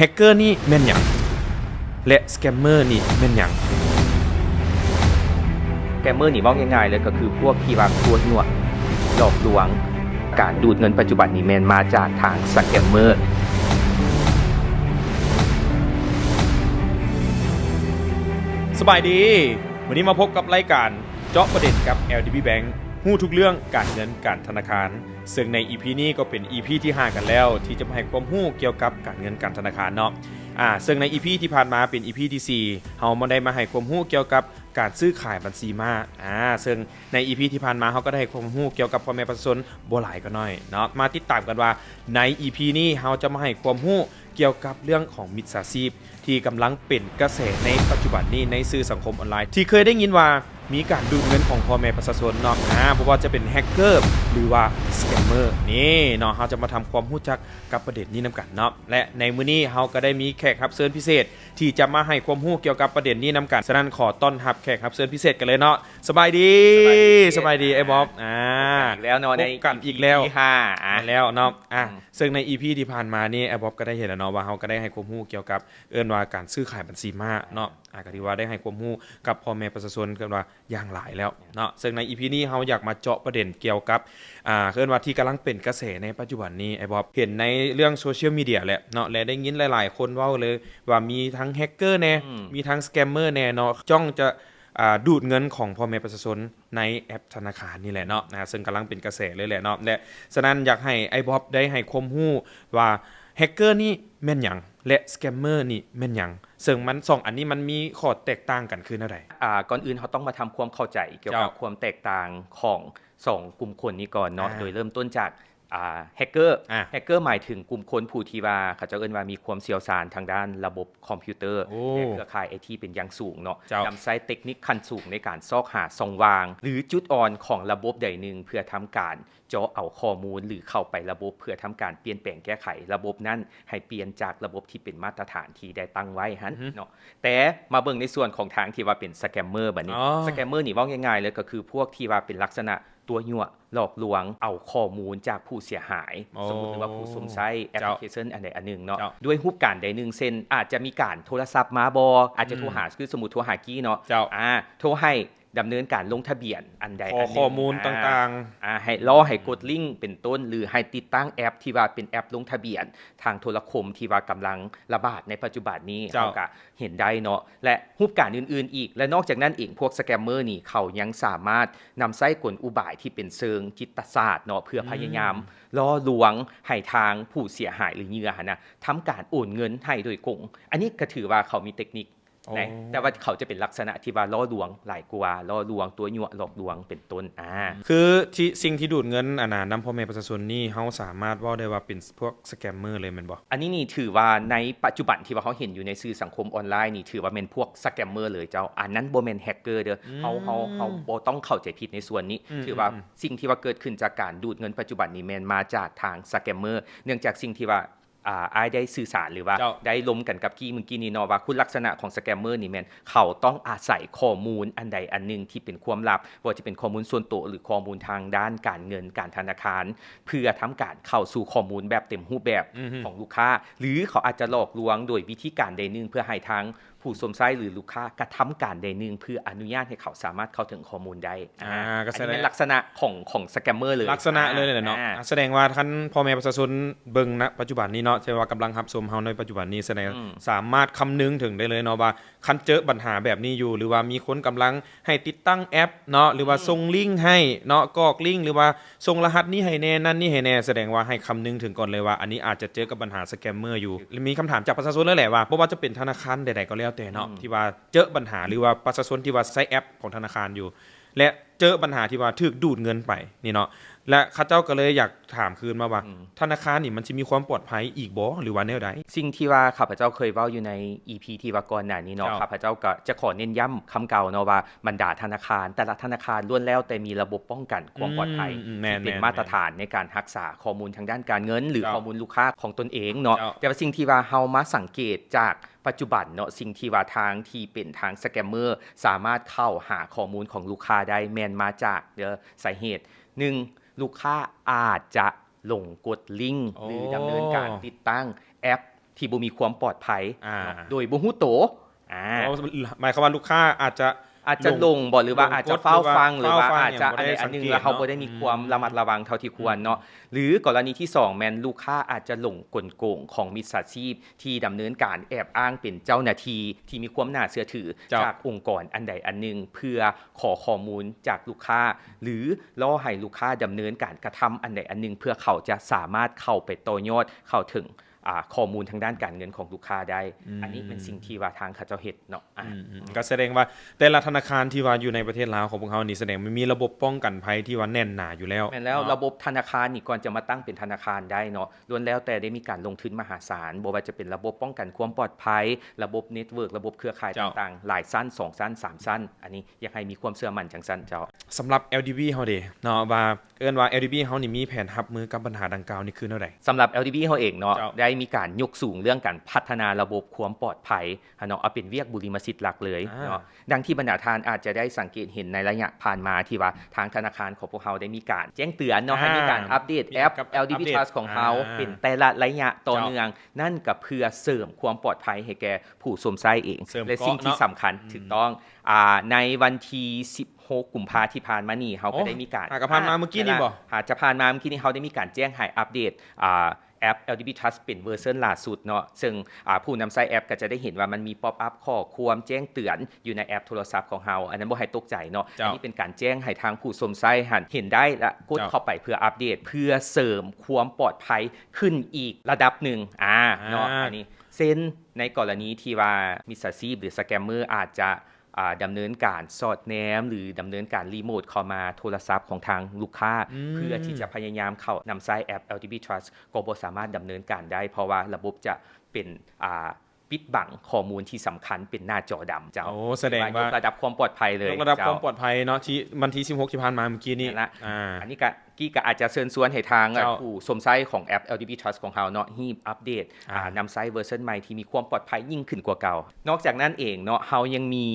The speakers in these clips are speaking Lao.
ແຮັກເກີນີ້ແມ່ນຫຍັງ ແລະ ສະແກມເມີນີ້ແມ່ນຫຍັງ? ສະແກມເມີນີ້ເວົ້າງ່າຍໆເລີຍ ກໍຄືພວກທີ່ວ່າຕົວະຍົວະຫຼອກລວງ. ການດູດເງິນປັດຈຸບັນນີ້ແມ່ນມາຈາກທາງສະແກມເມີ. ສະບາຍດີ. ມື້ນີ້ມາພົບກັບລາຍການເຈາະປະເດັນກັບ ແອລດີບີ Bank ຮູ້ທຸກເລື່ອງການເງິນການທະນາຄານ. ເຊິ່ງໃນອີພີນີ້ກໍເປັນອີພີທີຫ້າກັນແລ້ວ ທີ່ຈະມາໃຫ້ຄວາມຮູ້ກ່ຽວກັບການເງິນການທະນາຄານເນາະ. ອາ ເຊິ່ງໃນອີພີທີ່ຜ່ານມາເປັນອີພີທີສີ່ ເຮົາມາໄດ້ມາໃຫ້ຄວາມຮູ້ກ່ຽວກັບການຊື້ຂາຍບັນຊີມ້າ. ອາ ເຊິ່ງໃນອີພີທີ່ຜ່ານມາ ເຮົາກໍໄດ້ໃຫ້ຄວາມຮູ້ກ່ຽວກັບພໍ່ແມ່ປະຊາຊົນບໍ່ຫຼາຍກໍໜ້ອຍເນາະ. ມາຕິດຕາມກັນວ່າໃນອີພີນີ້ ເຮົາຈະມາໃຫ້ຄວາມຮູ້ກ່ຽວກັບເລື່ອງຂອງມິດສາຊີບ ທີ່ກຳລັງເປັນກະແສໃນປັດຈຸບັນນີ້ໃນສື່ສັງຄົມອອນລາຍ ທີ່ເຄີຍໄດ້ຍິນວ່າມີການດູດເງິນຂອງພໍ່ແມ່ປະຊາຊົນເນາະ. ອາ ບໍ່ວ່າຈະເປັນແຮັກເກີ ຫຼືວ່າສະແກມເມີນີ້ເນາະ, ເຮົາຈະມາທຳຄວາມຮູ້ຈັກກັບປະເດັນນີ້ນຳກັນເນາະ. ແລະ ໃນມື້ນີ້ເຮົາກໍໄດ້ມີແຂກຮັບເຊີນພິເສດ ທີ່ຈະມາໃຫ້ຄວາມຮູ້ກ່ຽວກັບປະເດັນນີ້ນຳກັນ. ສະນັ້ນ ຂໍຕ້ອນຮັບແຂກຮັບເຊີນພິເສດກັນເລີຍເນາະ. ສະບາຍດີ. ສະບາຍດີ ສະບາຍດີ ອ້າຍບອບ. ອາ ພົບກັນອີກແລ້ວເນາະ ໃນອີພີທີຫ້າ. ແມ່ນແລ້ວເນາະ. ອາ ອືມ ເຊິ່ງໃນອີພີທີ່ຜ່ານມານີ້ ອ້າຍບອບກໍໄດ້ເຫັນແລ້ວເນາະ ວ່າເຮົາກໍໄດ້ໃຫ້ຄວາມຮູ້ກ່ຽວກັບ ເອີ້ນວ່າການຊື້ຂາຍບັນຊີມ້າເນາະ. ອາ ກໍຖືວ່າໄດ້ໃຫ້ຄວາມຮູ້ກັບພໍ່ແມ່ປະຊາຊົນກັນວ່າຢ່າງຫຼາຍແລ້ວເນາະ. ເຊິ່ງໃນອີພີນີ້ເຮົາຢາກມາເຈາະປະເດັນກ່ຽວກັບ ອາ ເອີ້ນວ່າທີ່ກຳລັງເປັນກະແສໃນປັດຈຸບັນນີ້ ອ້າຍບອບ. ເຫັນໃນເລື່ອງໂຊຊຽວມີເດຍແຫຼະເນາະ ແລະ ໄດ້ຍິນຫຼາຍໆຄົນເວົ້າເລີຍວ່າມີທັງແຮັກເກີແດ່ ອືມ ມີທັງສະແກມເມີແດ່ເນາະ ຈ້ອງຈະ ອາ ດູດເງິນຂອງພໍ່ແມ່ປະຊາຊົນໃນແອັບທະນາຄານນີ້ແຫຼະເນາະ. ອາ ເຊິ່ງກຳລັງເປັນກະແສເລີຍແຫຼະເນາະ. ແລະ ສະນັ້ນ ຢາກໃຫ້ອ້າຍບອບໄດ້ໃຫ້ຄວາມຮູ້ວ່າແຮັກເກີນີ້ແມ່ນຫຍັງ ແລະ ສະແກມເມີນີ້ແມ່ນຫຍັງ? ເຊິ່ງມັນ ສອງອັນນີ້ມັນມີຂໍ້ແຕກຕ່າງກັນຄືແນວໃດ? ອາ ກ່ອນອື່ນເຮົາຕ້ອງມາທຳຄວາມເຂົ້າໃຈກ່ຽວກັບ ເຈົ້າ ຄວາມແຕກຕ່າງຂອງສອງກຸ່ມຄົນນີ້ກ່ອນເນາະ. ອາ ໂດຍເລີ່ມຕົ້ນຈາກ ອາ ແຮັກເກີ. ອາ ແຮັກເກີໝາຍເຖິງກຸ່ມຄົນຜູ້ທີ່ວ່າເຂົາເຈົ້າເອີ້ນວ່າມີຄວາມຊ່ຽວຊານທາງດ້ານລະບົບຄອມພິວເຕີ ໂອ້ ແລະ ເຄືອຂ່າຍໄອທີເປັນຢ່າງສູງເນາະ. ເຈົ້າ ນຳໃຊ້ເຕັກນິກຂັ້ນສູງໃນການຊອກຫາຊ່ອງວ່າງ ຫຼື ຈຸດອ່ອນຂອງລະບົບໃດໜຶ່ງ ເພື່ອທຳການ ເຈາະເອົາຂໍ້ມູນ ຫຼື ເຂົ້າໄປລະບົບເພື່ອທຳການປ່ຽນແປງແກ້ໄຂລະບົບນັ້ນ ໃຫ້ປ່ຽນຈາກລະບົບທີ່ເປັນມາດຕະຖານທີ່ໄດ້ຕັ້ງໄວ້ຫັ້ນ ອືຮຶ ເນາະ. ແຕ່ມາເບິ່ງໃນສ່ວນຂອງທາງທີ່ວ່າເປັນສະແກມເມີບັດນີ້. ອໍ ສະແກມເມີນີ້ເວົ້າງ່າຍໆເລີຍ ກໍຄືພວກທີ່ວ່າເປັນລັກສະນະຕົວະຍົວະຫຼອກລວງເອົາຂໍ້ມູນຈາກຜູ້ເສຍຫາຍ ອໍ ສົມມຸດວ່າຜູ້ຊົມໃຊ້ແອັບ ເຈົ້າ ພລິເຄຊັນອັນໃດອັນໜຶ່ງເນາະ ເຈົ້າ ດ້ວຍຮູບການໃດໜຶ່ງ ເຊັ່ນ ອາດຈະມີການໂທລະສັບມາບໍ ອາດຈະໂທຫາ ອືມ ຄືສົມມຸດໂທຫາກີ້ເນາະ. ເຈົ້າ ອາ ໂທໃຫ້ ດຳເນີນການລົງທະບຽນອັນໃດ ຂໍ ອັນໜຶ່ງ ຂໍ້ມູນຕ່າງໆ ອາ ໃຫ້ ລໍໃຫ້ກົດລິ້ງເປັນຕົ້ນ ຫຼື ໃຫ້ຕິດຕັ້ງແອັບທີ່ວ່າເປັນແອັບລົງທະບຽນທາງໂທລະຄົມທີ່ວ່າກຳລັງລະບາດໃນປັດຈຸບັນນີ້ ເຈົ້າ ເຮົາກະເຫັນໄດ້ເນາະ ແລະ ຮູບການອື່ນໆອີກ. ແລະ ນອກຈາກນັ້ນເອງ ພວກສະແກມເມີນີ້ ເຂົາຍັງສາມາດນຳໃຊ້ກົນອຸບາຍທີ່ເປັນເຊີງຈິດຕະສາດເນາະ ເພື່ອ ອືມ ພະຍາຍາມຫຼໍ່ລວງໃຫ້ທາງຜູ້ເສຍຫາຍ ຫຼື ເຫຍື່ອຫັ້ນນະ ທຳການໂອນເງິນໃຫ້ໂດຍກົງ. ອັນນີ້ກະຖືວ່າເຂົາມີເຕັກນິກ ອໍ ແຕ່ວ່າເຂົາຈະເປັນລັກສະນະທີ່ວ່າຫຼໍ່ລວງຫຼາຍກວ່າ ຫຼໍ່ລວງ ຕົວະຍົວະ ຫຼອກລວງ ເປັນຕົ້ນ. ອາ ຄືທີ່ ສິ່ງທີ່ດູດເງິນ ອັນນະ ນຳພໍ່ແມ່ປະຊາຊົນນີ້ ເຮົາສາມາດເວົ້າໄດ້ວ່າເປັນພວກສະແກມເມີເລີຍແມ່ນບໍ່? ອັນນີ້ນີ້ຖືວ່າໃນປັດຈຸບັນທີ່ວ່າເຮົາເຫັນຢູ່ໃນສື່ສັງຄົມອອນລາຍນີ້ ຖືວ່າແມ່ນພວກສະແກມເມີເລີຍເຈົ້າ. ອັນນັ້ນບໍ່ແມ່ນແຮັກເກີເດີ້ ອືມ ເຮົາ ເຮົາ ເຮົາບໍ່ຕ້ອງເຂົ້າໃຈຜິດໃນສ່ວນນີ້. ອືມ ຖືວ່າ ອືມ ສິ່ງທີ່ວ່າເກີດຂຶ້ນຈາກການດູດເງິນປັດຈຸບັນນີ້ ແມ່ນມາຈາກທາງສະແກມເມີ ເນື່ອງຈາກສິ່ງທີ່ວ່າ ອາ ອ້າຍໄດ້ສື່ສານ ຫຼືວ່າ ເຈົ້າ ໄດ້ລົມກັນກັບກີ້ມື້ກີ້ນີ້ເນາະ ວ່າຄຸນລັກສະນະຂອງສະແກມເມີນີ້ແມ່ນເຂົາຕ້ອງອາໄສຂໍ້ມູນອັນໃດອັນໜຶ່ງທີ່ເປັນຄວາມລັບ ບໍ່ວ່າຈະເປັນຂໍ້ມູນສ່ວນໂຕ ຫຼື ຂໍ້ມູນທາງດ້ານການເງິນການທະນາຄານ ເພື່ອທຳການເຂົ້າສູ່ຂໍ້ມູນແບບເຕັມຮູບແບບ ອືຮຶ ຂອງລູກຄ້າ ຫຼື ເຂົາອາດຈະຫຼອກລວງໂດຍວິທີການໃດໜຶ່ງ ເພື່ອໃຫ້ທາງຜູ້ຊົມໃຊ້ ຫຼື ລູກຄ້າກະທຳການໃດໜຶ່ງ ເພື່ອອະນຸຍາດໃຫ້ເຂົາສາມາດເຂົ້າເຖິງຂໍ້ມູນໄດ້. ອາ ອາ ກໍ ອັນນີ້ແມ່ນລັກສະນະຂອງ ຂອງສະແກມເມີເລີຍ. ລັກສະນະເລີຍແຫຼະເນາະ. ອາ ອາ ສະແດງວ່າຄັນພໍ່ແມ່ປະຊາຊົນເບິ່ງນະປັດຈຸບັນນີ້ເນາະ ທີ່ວ່າກຳລັງຮັບຊົມເຮົາໃນປັດຈຸບັນນີ້ ສະແດງ ອືມ ສາມາດຄຳນຶງເຖິງໄດ້ເລີຍເນາະວ່າ ຄັນເຈີບັນຫາແບບນີ້ຢູ່ ຫຼືວ່າມີຄົນກຳລັງໃຫ້ຕິດຕັ້ງແອັບເນາະ ຫຼືວ່າ ອືມ ສົ່ງລິ້ງໃຫ້ເນາະ ກອກລິ້ງ ຫຼືວ່າສົ່ງລະຫັດນີ້ໃຫ້ແດ່ ນັ້ນນີ້ໃຫ້ແດ່ ສະແດງວ່າໃຫ້ຄຳນຶງເຖິງກ່ອນເລີຍວ່າ ອັນນີ້ອາດຈະເຈີກັບບັນຫາສະແກມເມີຢູ່. ມີຄຳຖາມຈາກປະຊາຊົນເລີຍແຫຼະວ່າ ບໍ່ວ່າຈະເປັນທະນາຄານໃດໆກໍແລ້ວແຕ່ເນາະ ອືມ ທີ່ວ່າເຈີບັນຫາ ຫຼືວ່າປະຊາຊົນທີ່ວ່າໃຊ້ແອັບຂອງທະນາຄານຢູ່ ແລະ ເຈີບັນຫາທີ່ວ່າຖືກດູດເງິນໄປນີ້ເນາະ ແລະ ເຂົາເຈົ້າກໍເລີຍຢາກຖາມຄືນມາວ່າ ອືມ ທະນາຄານນີ້ມັນຊິມີຄວາມປອດໄພອີກບໍ່ ຫຼືວ່າແນວໃດ? ສິ່ງທີ່ວ່າຂ້າພະເຈົ້າເຄີຍເວົ້າຢູ່ໃນອີພີທີ່ວ່າກ່ອນໜ້ານີ້ເນາະ ເຈົ້າ ຂ້າພະເຈົ້າກໍຈະຂໍເນັ້ນຢ້ຳຄຳເກົ່າເນາະວ່າ ບັນດາທະນາຄານ ແຕ່ລະທະນາຄານລ້ວນແລ້ວແຕ່ມີລະບົບປ້ອງກັນຄວາມປອດໄພ ອືມ ທີ່ເປັນມາດຕະຖານໃນການຮັກສາຂໍ້ມູນທາງດ້ານການເງິນ ຫຼື ເຈົ້າ ຂໍ້ມູນລູກຄ້າຂອງຕົນເອງເນາະ ເຈົ້າ ແຕ່ວ່າສິ່ງທີ່ວ່າເຮົາມາສັງເກດຈາກ ປັດຈຸບັນເນາະ ສິ່ງທີ່ວ່າທາງທີ່ເປັນທາງສະແກມເມີສາມາດເຂົ້າຫາຂໍ້ມູນຂອງລູກຄ້າໄດ້ ແມ່ນມາຈາກ ເດີ ສາເຫດ ໜຶ່ງ ລູກຄ້າອາດຈະຫຼົງກົດລິ້ງ ໂອ້ ຫຼື ດຳເນີນການຕິດຕັ້ງແອັບ ທີ່ບໍ່ມີຄວາມປອດໄພ ອ່າ ເນາະ ໂດຍບໍ່ຮູ້ໂຕ ອ່າ ອໍ ໝາຍຄວາມວ່າລູກຄ້າອາດຈະ ອາດຈະຫຼົງ ຫຼົງບໍ ຫຼືວ່າອາດຈະຟ້າວຟັ່ງ ຫຼືວ່າອາດຈະອັນໃດອັນໜຶ່ງ ແລ້ວເຮົາບໍ່ໄດ້ມີຄວາມລະມັດລະວັງເທົ່າທີ່ຄວນເນາະ ອືມ ຫຼືກໍລະນີທີສອງແມ່ນລູກຄ້າອາດຈະຫຼົງກົນໂກງຂອງມິດສາຊີບທີ່ດຳເນີນການແອບອ້າງເປັນເຈົ້າໜ້າທີ່ທີ່ມີຄວາມໜ້າເຊື່ອຖື ເຈົ້າ ຈາກອົງກອນອັນໃດອັນໜຶ່ງ ເພື່ອຂໍຂໍ້ມູນຈາກລູກຄ້າ ຫຼືລໍ້ໃຫ້ລູກຄ້າດຳເນີນການກະທຳອັນໃດອັນໜຶ່ງ ເພື່ອເຂົາຈະສາມາດເຂົ້າໄປຕໍ່ຍອດເຂົ້າເຖິງ ອ່າ ຂໍ້ມູນທາງດ້ານການເງິນຂອງລູກຄ້າໄດ້ ອືມ ອັນນີ້ເປັນສິ່ງທີ່ວ່າທາງເຂົາເຈົ້າເຮັດເນາະ ອ່າ ອືມ ອືມ ກໍສະແດງວ່າແຕ່ລະທະນາຄານທີ່ວ່າຢູ່ໃນປະເທດລາວຂອງພວກເຮົານີ້ ສະແດງມັນມີລະບົບປ້ອງກັນໄພທີ່ວ່າແໜ້ນໜາຢູ່ແລ້ວ ແມ່ນແລ້ວ ເນາະ ລະບົບທະນາຄານນີ້ ກ່ອນຈະມາຕັ້ງເປັນທະນາຄານໄດ້ເນາະ ລ້ວນແລ້ວແຕ່ໄດ້ມີການລົງທຶນມະຫາສານ ບໍ່ວ່າຈະເປັນລະບົບປ້ອງກັນຄວາມປອດໄພ ລະບົບເນັດເວີກ ລະບົບເຄືອຂ່າຍ ເຈົ້າ ຕ່າງໆ ຫຼາຍຊັ້ນ ສອງຊັ້ນ ສາມຊັ້ນ ອັນນີ້ຢາກໃຫ້ມີຄວາມເຊື່ອໝັ້ນຈັ່ງຊັ້ນເຈົ້າ. ສຳລັບ ແອລດີບີ ເຮົາເດເນາະ ວ່າ ເອີ້ນວ່າ ແອລດີບີ ເຮົານີ້ມີແຜນຮັບມືກັບບັນຫາດັ່ງກ່າວນີ້ຄືແນວໃດ? ສຳລັບ ແອລດີບີ ເຮົາເອງເນາະ ເຈົ້າ ໄດ້ມີການຍົກສູງເລື່ອງການພັດທະນາລະບົບຄວາມປອດໄພຫັ້ນເນາະ ເອົາເປັນວຽກບຸລິມະສິດຫຼັກເລີຍ ອ່າ ເນາະ. ດັ່ງທີ່ບັນດາທ່ານອາດຈະໄດ້ສັງເກດເຫັນໃນໄລຍະຜ່ານມາ ທີ່ວ່າທາງທະນາຄານຂອງພວກເຮົາໄດ້ມີການແຈ້ງເຕືອນເນາະ ອ່າ ໃຫ້ມີການອັບເດດແອັບ ແອລດີບີ ອັບເດດ Trust ຂອງເຮົາ ອ່າ ເປັນແຕ່ລະໄລຍະຕໍ່ເນື່ອງ ເຈົ້າ ນັ້ນກໍເພື່ອເສີມຄວາມປອດໄພໃຫ້ແກ່ຜູ້ຊົມໃຊ້ເອງ ເສີມເກາະເນາະ ແລະ ສິ່ງທີ່ສຳຄັນ ອືມ ຖືກຕ້ອງ ອ່າ ໃນວັນທີສິບຫົກ ກຸມພາທີ່ຜ່ານມານີ້ ເຮົາກໍໄດ້ມີການ ໂອ້ ຫາກະຜ່ານມາມື້ກີ້ນີ້ບໍ? ຫາຈະຜ່ານມາມື້ກີ້ນີ້ ເຮົາໄດ້ມີການແຈ້ງໃຫ້ອັບເດດ ອ່າ ແອັບ ແອລດີບີ Trust ເປັນເວີເຊີນລ່າສຸດເນາະ ເຊິ່ງ ອ່າ ຜູ້ນຳໃຊ້ແອັບກໍຈະໄດ້ເຫັນວ່າມັນມີ pop up ຂໍ້ຄວາມແຈ້ງເຕືອນຢູ່ໃນແອັບໂທລະສັບຂອງເຮົາ ອັນນັ້ນບໍ່ໃຫ້ຕົກໃຈເນາະ ເຈົ້າ ອັນນີ້ເປັນການແຈ້ງໃຫ້ທາງຜູ້ຊົມໃຊ້ຫັ້ນເຫັນໄດ້ ແລະ ກົດ ເຈົ້າ ເຂົ້າໄປເພື່ອອັບເດດ ເພື່ອເສີມຄວາມປອດໄພຂຶ້ນອີກລະດັບໜຶ່ງ ອ່າ ອ່າ ເນາະ ອັນນີ້ ເຊັ່ນ ໃນກໍລະນີທີ່ວ່າມິດສາຊີບ ຫຼື ສະແກມເມີ ອາດຈະ ອ່າ ດຳເນີນການສອດແນມ ຫຼື ດຳເນີນການຣີໂມດເຂົ້າມາໂທລະສັບຂອງທາງລູກຄ້າ ອືມ ເພື່ອທີ່ຈະພະຍາຍາມເຂົ້ານຳໃຊ້ແອັບ ແອລດີບີ Trust ກໍບໍ່ສາມາດດຳເນີນການໄດ້ ເພາະວ່າລະບົບຈະເປັນ ອ່າ ປິດບັງຂໍ້ມູນທີ່ສຳຄັນເປັນໜ້າຈໍດຳເຈົ້າ. ໂອ້ ສະແດງວ່າ ຖືວ່າຍົກລະດັບຄວາມປອດໄພເລີຍ ຍົກລະດັບ ເຈົ້າ ຄວາມປອດໄພເນາະ ທີ່ວັນທີສິບຫົກທີ່ຜ່ານມາມື້ກີ້ນີ້ ນັ້ນລະ ອ່າ ອັນນີ້ກະ ກີ້ກະອາດຈະເຊີນຊວນໃຫ້ທາງ ເຈົ້າ ຜູ້ຊົມໃຊ້ຂອງແອັບ ແອລດີບີ Trust ຂອງເຮົາເນາະ ຮີບອັບເດດ ອ່າ ອ່າ ນຳໃຊ້ເວີເຊີນໃໝ່ທີ່ມີຄວາມປອດໄພຍິ່ງຂຶ້ນກວ່າເກົ່າ. ນອກຈາກນັ້ນເອງເນາະ ເຮົາຍັງມີ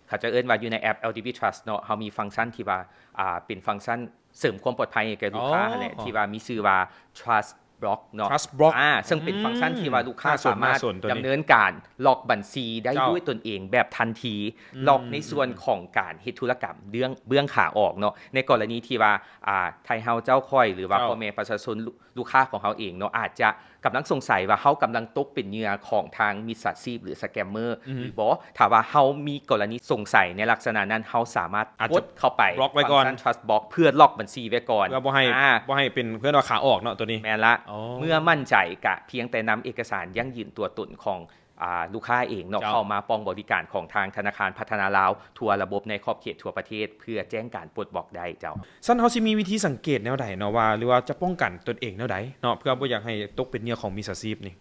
ເຂົາຈະເອີ້ນວ່າຢູ່ໃນແອັບ ແອລດີບີ Trust ເນາະ ເຮົາມີຟັງຊັນທີ່ວ່າ ອ່າ ເປັນຟັງຊັນເສີມຄວາມປອດໄພໃຫ້ແກ່ລູກຄ້າຫັ້ນແຫຼະ ອໍ ທີ່ວ່າມີຊື່ວ່າ Trust Block ເນາະ Trust Block ອ່າ ເຊິ່ງເປັນ ອືມ ຟັງຊັນທີ່ວ່າລູກຄ້າ ໜ້າສົນ ສາມາດ ໜ້າສົນ ຕົວນີ້ ດຳເນີນການລັອກບັນຊີໄດ້ ເຈົ້າ ດ້ວຍຕົນເອງແບບທັນທີ ອືມ ລັອກໃນສ່ວນ ອືມ ຂອງການເຮັດທຸລະກຳເບື້ອງ ເບື້ອງຂາອອກເນາະ ໃນກໍລະນີທີ່ວ່າ ອ່າ ໄທເຮົາເຈົ້າຂ້ອຍ ຫຼືວ່າ ເຈົ້າ ພໍ່ແມ່ປະຊາຊົນ ລູກ ລູກຄ້າຂອງເຮົາເອງເນາະ ອາດຈະກຳລັງສົງໄສວ່າເຮົາກຳລັງຕົກເປັນເຫຍື່ອຂອງທາງມິດສາຊີບ ຫຼື ສະແກມເມີ ອືມ ຫຼືບໍ່? ຖ້າວ່າເຮົາມີກໍລະນີສົງໄສໃນລັກສະນະນັ້ນ ເຮົາສາມາດ ອາດຈະ ກົດເຂົ້າໄປ ບລັອກໄວ້ກ່ອນ ຟັງຊັນ Trust Block ເພື່ອລັອກບັນຊີໄວ້ກ່ອນ ເພື່ອບໍ່ໃຫ້ ອ່າ ບໍ່ໃຫ້ເປັນ ເອີ້ນວ່າຂາອອກເນາະ ຕົວນີ້. ແມ່ນລະ. ໂອ້ ເມື່ອໝັ້ນໃຈກະພຽງແຕ່ນຳເອກະສານຢັ້ງຢືນຕົວຕົນຂອງ ອ່າ ລູກຄ້າເອງເນາະ ເຈົ້າ ເຂົ້າມາປ່ອງບໍລິການຂອງທາງທະນາຄານພັດທະນາລາວທົ່ວລະບົບໃນຂອບເຂດທົ່ວປະເທດ ເພື່ອແຈ້ງການປົດບລັອກໄດ້ເຈົ້າ. ຊັ້ນເຮົາຊິມີວິທີສັງເກດແນວໃດເນາະ ວ່າ ຫຼືວ່າຈະປ້ອງກັນຕົນເອງແນວໃດເນາະ ເພື່ອບໍ່ຢາກໃຫ້ຕົກເປັນເຫຍື່ອຂອງມິດສາຊີບນີ້?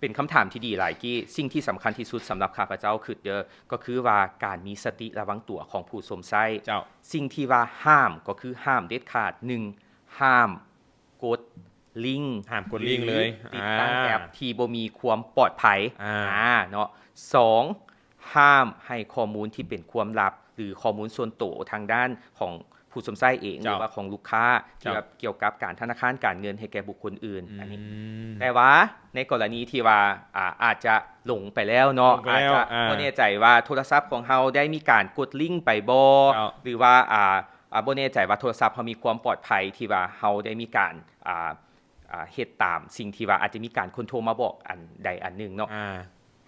ເປັນຄຳຖາມທີ່ດີຫຼາຍກີ້. ສິ່ງທີ່ສຳຄັນທີ່ສຸດສຳລັບຂ້າພະເຈົ້າຄິດເດີ ກໍຄືວ່າການມີສະຕິລະວັງຕົວຂອງຜູ້ຊົມໃຊ້. ເຈົ້າ. ສິ່ງທີ່ວ່າຫ້າມກໍຄືຫ້າມເດັດຂາດ ໜຶ່ງ ຫ້າມ ກົດລິງ ຫ້າມກົດລິງເລີຍ ຫຼື ຕິດຕັ້ງ ອ່າ ແອັບທີ່ບໍ່ມີຄວາມປອດໄພ ອ່າ ອ່າ ເນາະ. ສອງ ຫ້າມໃຫ້ຂໍ້ມູນທີ່ເປັນຄວາມລັບ ຫຼື ຂໍ້ມູນສ່ວນໂຕທາງດ້ານຂອງຜູ້ຊົມໃຊ້ເອງ ເຈົ້າ ຫຼືວ່າຂອງລູກຄ້າ ເຈົ້າ ທີ່ວ່າກ່ຽວກັບການທະນາຄານການເງິນໃຫ້ແກ່ບຸກຄົນອື່ນ ອືມ ອັນນີ້. ແຕ່ວ່າໃນກໍລະນີທີ່ວ່າ ອ່າ ອາດຈະຫຼົງໄປແລ້ວເນາະ ຫຼົງໄປແລ້ວ ອາດຈະ ອ່າ ບໍ່ແນ່ໃຈວ່າໂທລະສັບຂອງເຮົາໄດ້ມີການກົດລິງໄປບໍ່ ເຈົ້າ ຫຼືວ່າ ອ່າ ອ່າ ບໍ່ແນ່ໃຈວ່າໂທລະສັບເຮົາມີຄວາມປອດໄພ ທີ່ວ່າເຮົາໄດ້ມີການ ອ່າ ອ່າ ເຮັດຕາມສິ່ງທີ່ວ່າອາດຈະມີການຄົນໂທມາບອກອັນໃດອັນໜຶ່ງເນາະ ອ່າ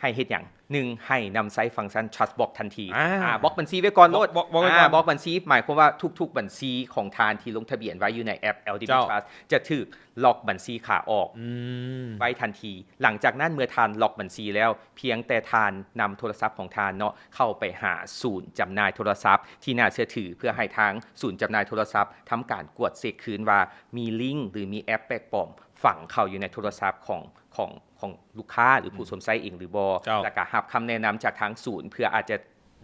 ໃຫ້ເຮັດຫຍັງ? ໜຶ່ງ ໃຫ້ນຳໃຊ້ຟັງຊັນ Trust Block ທັນທີ ອ່າ ອ່າ ບລັອກບັນຊີໄວ້ກ່ອນໂລດ ບລັອກ ບລັອກໄວ້ກ່ອນ ອ່າ ບລັອກບັນຊີ ໝາຍຄວາມວ່າທຸກໆບັນຊີຂອງທ່ານທີ່ລົງທະບຽນໄວ້ຢູ່ໃນແອັບ ແອລດີບີ ເຈົ້າ Trust ຈະຖືກລັອກບັນຊີຂາອອກ ອືມ ໄວ້ທັນທີ. ຫຼັງຈາກນັ້ນເມື່ອທ່ານລັອກບັນຊີແລ້ວ ພຽງແຕ່ທ່ານນຳໂທລະສັບຂອງທ່ານເນາະ ເຂົ້າໄປຫາສູນຈຳໜ່າຍໂທລະສັບທີ່ໜ້າເຊື່ອຖື ເພື່ອໃຫ້ທາງສູນຈຳໜ່າຍໂທລະສັບທຳການກວດເຊັກຄືນວ່າມີລິງ ຫຼື ມີແອັບແປກປອມຝັງເຂົ້າຢູ່ໃນໂທລະສັບຂອງ ຂອງ ຂອງລູກຄ້າ ຫຼື ອືມ ຜູ້ຊົມໃຊ້ເອງຫຼືບໍ່ ເຈົ້າ ແລ້ວກະຮັບຄຳແນະນຳຈາກທາງສູນ ເພື່ອອາດຈະ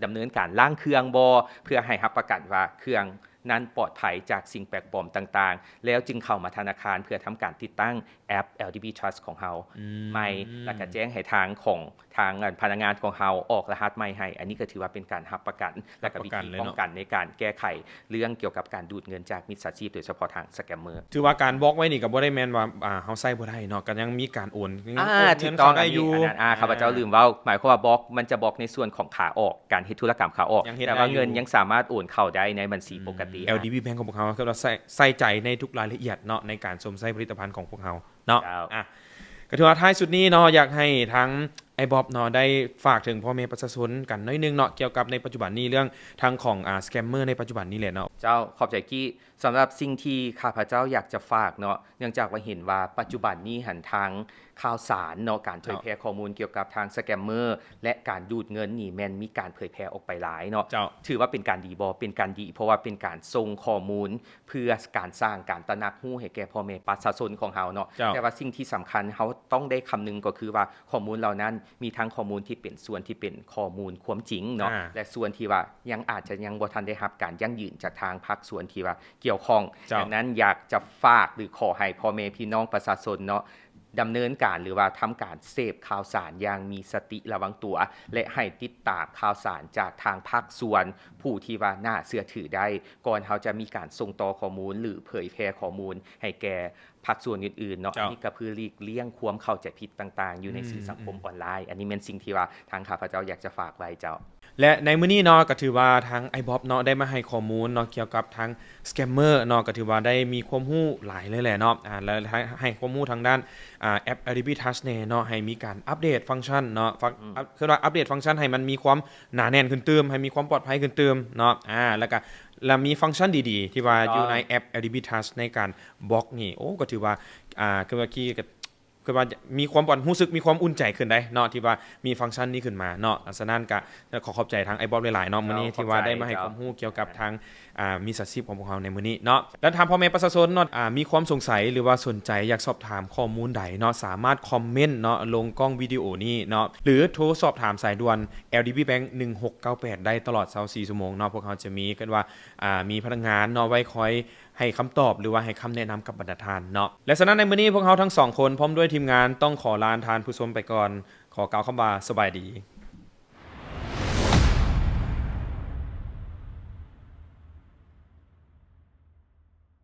ດຳເນີນການລ້າງເຄື່ອງບໍ່ ເພື່ອໃຫ້ຮັບປະກັນວ່າເຄື່ອງ ນັ້ນປອດໄພຈາກສິ່ງແປກປອມຕ່າງໆ ແລ້ວຈຶ່ງເຂົ້າມາທະນາຄານເພື່ອທຳການຕິດຕັ້ງແອັບ ແອລ ດີ ບີ Touch ຂອງເຮົາ ອືມ ໃໝ່ ແລ້ວກໍແຈ້ງໃຫ້ທາງຂອງ ທາງ ອັນ ພະນັກງານຂອງເຮົາອອກລະຫັດໃໝ່ໃຫ້. ອັນນີ້ກໍຖືວ່າເປັນການຮັບປະກັນ ແລ້ວກໍວິທີປ້ອງກັນໃນການແກ້ໄຂເລື່ອງກ່ຽວກັບການດູດເງິນຈາກມິດສາຊີບ ໂດຍສະເພາະທາງສະແກມເມີ. ຖືວ່າການບລັອກໄວ້ນີ້ກໍບໍ່ໄດ້ແມ່ນວ່າ ອ່າ ເຮົາໃຊ້ບໍ່ໄດ້ເນາະ ກໍຍັງມີການໂອນ ຍັງ ອ່າ ໂອນເງິນເຂົ້າໄດ້ຢູ່ ຖືກຕ້ອງ ອັນນີ້ ອັນນັ້ນ ອ່າ ຂ້າພະເຈົ້າລືມເວົ້າ ໝາຍຄວາມວ່າບລັອກມັນຈະບລັອກໃນສ່ວນຂອງຂາອອກ ການເຮັດທຸລະກຳຂາອອກ ແຕ່ວ່າເງິນຍັງສາມາດໂອນເຂົ້າໄດ້ໃນບັນຊີປົກກະຕິ. ອືມ ແອລ ດີ ບີ Bank ຂອງພວກເຮົາ ກໍວ່າໃສ່ ໃສ່ໃຈໃນທຸກລາຍລະອຽດເນາະ ໃນການຊົມໃຊ້ຜະລິດຕະພັນຂອງພວກເຮົາເນາະ. ເຈົ້າ ອ່າ ກໍຖືວ່າທ້າຍສຸດນີ້ເນາະ ຢາກໃຫ້ທາງອ້າຍບອບເນາະ ໄດ້ຝາກເຖິງພໍ່ແມ່ປະຊາຊົນກັນໜ້ອຍໜຶ່ງເນາະ ກ່ຽວກັບໃນປັດຈຸບັນນີ້ ເລື່ອງທາງຂອງ ອ່າ ສະແກມເມີໃນປັດຈຸບັນນີ້ແຫຼະເນາະ. ເຈົ້າ ຂອບໃຈກີ້. ສຳລັບສິ່ງທີ່ຂ້າພະເຈົ້າຢາກຈະຝາກເນາະ ເນື່ອງຈາກວ່າເຫັນວ່າປັດຈຸບັນນີ້ຫັ້ນ ທາງຂ່າວສານເນາະ ການເຜີຍແຜ່ ເຈົ້າ ຂໍ້ມູນກ່ຽວກັບທາງສະແກມເມີ ແລະ ການດູດເງິນນີ້ ແມ່ນມີການເຜີຍແຜ່ອອກໄປຫຼາຍເນາະ. ເຈົ້າ ຖືວ່າເປັນການດີບໍ່? ເປັນການດີ ເພາະວ່າເປັນການສົ່ງຂໍ້ມູນ ເພື່ອການສ້າງການຕະໜັກຮູ້ໃຫ້ແກ່ພໍ່ແມ່ປະຊາຊົນຂອງເຮົາເນາະ. ເຈົ້າ ແຕ່ວ່າສິ່ງທີ່ສຳຄັນເຮົາຕ້ອງໄດ້ຄຳນຶງກໍຄືວ່າ ຂໍ້ມູນເຫຼົ່ານັ້ນມີທັງຂໍ້ມູນທີ່ເປັນສ່ວນທີ່ເປັນຂໍ້ມູນຄວາມຈິງເນາະ ອ່າ ແລະ ສ່ວນທີ່ວ່າຍັງອາດຈະຍັງບໍ່ທັນໄດ້ຮັບການຢັ້ງຢືນຈາກທາງພາກສ່ວນທີ່ວ່າກ່ຽວຂ້ອງ. ເຈົ້າ ດັ່ງນັ້ນຢາກຈະຝາກ ຫຼື ຂໍໃຫ້ພໍ່ແມ່ພີ່ນ້ອງປະຊາຊົນເນາະ ດຳເນີນການ ຫຼືວ່າທຳການເສບຂ່າວສານຢ່າງມີສະຕິລະວັງຕົວ ແລະ ໃຫ້ຕິດຕາມຂ່າວສານຈາກທາງພາກສ່ວນຜູ້ທີ່ວ່າໜ້າເຊື່ອຖືໄດ້ ກ່ອນເຮົາຈະມີການສົ່ງຕໍ່ຂໍ້ມູນ ຫຼື ເຜີຍແຜ່ຂໍ້ມູນໃຫ້ແກ່ພາກສ່ວນອື່ນໆເນາະ. ເຈົ້າ ອັນນີ້ກໍເພື່ອຫຼີກລ່ຽງຄວາມເຂົ້າໃຈຜິດຕ່າງໆ ຢູ່ໃນ ອືມ ສື່ສັງຄົມອອນລາຍ. ອັນນີ້ແມ່ນສິ່ງທີ່ວ່າທາງຂ້າພະເຈົ້າຢາກຈະຝາກໄວ້ເຈົ້າ. ແລະ ໃນມື້ນີ້ເນາະ ກໍຖືວ່າທາງອ້າຍບອບເນາະ ໄດ້ມາໃຫ້ຂໍ້ມູນເນາະ ກ່ຽວກັບທາງສະແກມເມີເນາະ ກໍຖືວ່າໄດ້ມີຄວາມຮູ້ຫຼາຍເລີຍແຫຼະເນາະ. ອ່າ ແລະ ໃຫ້ ໃຫ້ຄວາມຮູ້ທາງດ້ານ ອ່າ ແອັບ ແອລ ດີ ບີ Touch ແດ່ເນາະ ໃຫ້ມີການອັບເດດຟັງຊັນເນາະ ຟັງ ອືມ ອັບ ຄືວ່າອັບເດດຟັງຊັນໃຫ້ມັນມີຄວາມໜາແໜ້ນຂຶ້ນຕື່ມ ໃຫ້ມີຄວາມປອດໄພຂຶ້ນຕື່ມເນາະ. ອ່າ ແລ້ວກໍ ແລ້ວມີຟັງຊັນດີໆ ທີ່ວ່າຢູ່ໃນແອັບ ແອລ ດີ ບີ Touch ໃນການບລັອກນີ້ ໂອ້ ກໍຖືວ່າ ອ່າ ຄືວ່າກີ້ກໍ ຄືວ່າມີຄວາມ ຮູ້ສຶກມີຄວາມອຸ່ນໃຈຂຶ້ນໄດ໋ເນາະ ທີ່ວ່າມີຟັງຊັນນີ້ຂຶ້ນມາເນາະ. ສະນັ້ນກະຂໍຂອບໃຈທາງອ້າຍບອບຫຼາຍໆເນາະ ມື້ນີ້ທີ່ວ່າໄດ້ມາໃຫ້ຄວາມຮູ້ກ່ຽວກັບທາງ ອ່າ ມິດສາຊີບຂອງພວກເຮົາໃນມື້ນີ້ເນາະ. ແລະ ຖ້າພໍ່ແມ່ປະຊາຊົນເນາະ ອ່າ ມີຄວາມສົງໄສ ຫຼືວ່າສົນໃຈຢາກສອບຖາມຂໍ້ມູນໃດເນາະ ສາມາດຄອມເມັນເນາະ ລົງກ້ອງວິດີໂອນີ້ເນາະ ຫຼື ໂທສອບຖາມສາຍດ່ວນ ແອລ ດີ ບີ Bank ໜຶ່ງຫົກເກົ້າແປດ ໄດ້ຕະຫຼອດຊາວສີ່ຊົ່ວໂມງເນາະ. ພວກເຮົາຈະມີ ເອີ້ນວ່າ ອ່າ ມີພະນັກງານເນາະ ໄວ້ຄອຍ ໃຫ້ຄຳຕອບ ຫຼືວ່າໃຫ້ຄຳແນະນຳກັບບັນດາທ່ານເນາະ. ແລະ ສະນັ້ນໃນມື້ນີ້ພວກເຮົາທັງສອງຄົນ ພ້ອມດ້ວຍທີມງານ ຕ້ອງຂໍລາທ່ານຜູ້ຊົມໄປກ່ອນ. ຂໍກ່າວຄຳວ່າສະບາຍດີ.